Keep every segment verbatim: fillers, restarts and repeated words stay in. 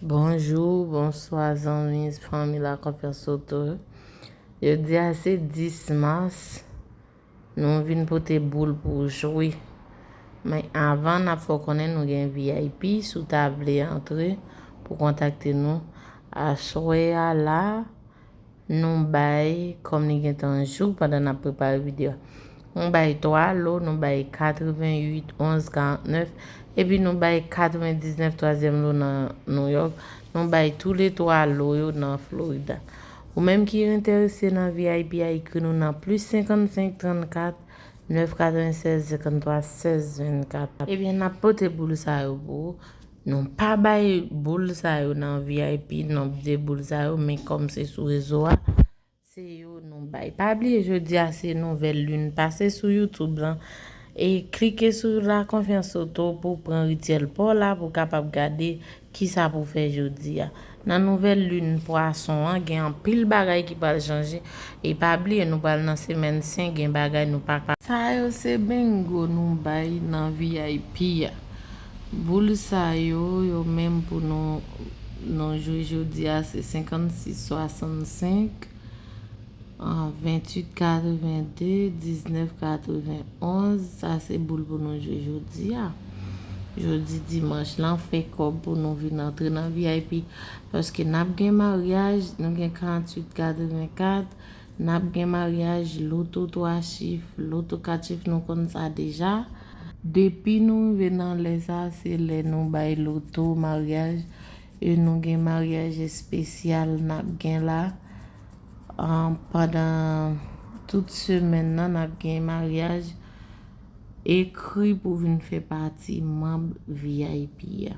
Bonjou, bonswa zanmi, fanmi La Confiance Auto. Jodi a se dis mas. Nou vin pote boul pou w jwe. Men avan n ap fè w konnen nou gen V I P, si w ta vle antre pou kontakte nou. Aswè a la, nou bay, kòm li gentan jou pandan n ap prepare videyo a, nou bay twa lo, nou bay katreven uit onz karantnèf, epi nou bay katrevendiznèf twazyèm lo nan New York, nou bay toule twa lo yo nan Florida. Ou menm ki enterese nan V I P a, ekri nou nan plis senkannsenk trannkat nèf katrevensèz senkanntwa sèz vennkat. Ebyen, n ap pote boul sa yo pou ou. Nou pa bay boul sa yo nan V I P, nonb de boul sa yo, men kòm se sou rezo a, se yo nou bay. Pa bliye, jodi a se nouvèl lin, pase sou YouTube lan e klike sou La Confiance Auto pou w pran rityèl pa w la pou w kapab gade kisa pou w fè jodi a. Nan nouvèl lin pwason an, gen anpil bagay ki pral chanje. E pa bliye, nou pral nan semèn sen, gen bagay nou pa ka. Sa yo se bingo nou bay nan V I P a. Boul sa yo, yo menm pou nou, nou jwe jodi a, se senkannsis swasannsenk, venntuit katrevende, diznèf katrevenonz. Sa se boul pou nou jwe jodi a. Jodi dimanch lan, fè kòb pou nou vin antre nan V I P. Paske n ap gen maryaj, nou gen karanntuit katrevenkat, n ap gen maryaj, loto twa chif, loto kat chif, nou konn sa deja. Depi nou rive nan lè sa, se lè nou bay loto maryaj, e nou gen maryaj espesyal n ap gen la. An, pandan tout semèn nan, n ap gen maryaj. Ekri pou vin fè pati manb V I P a.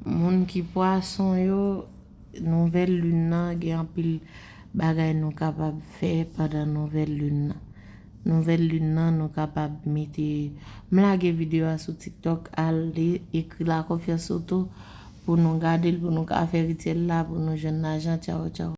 Moun ki pwason yo, nouvèl lin nan, gen anpil bagay nou kapab fè pandan nouvèl lin nan. Nouvèl lin nan, nou kapab mete, m lage videyo a sou TikTok, al li, ekri La Confiance Auto pou nou gade l, pou nou ka fè rityèl la, pou nou jwenn lajan. Tchaw, tchaw.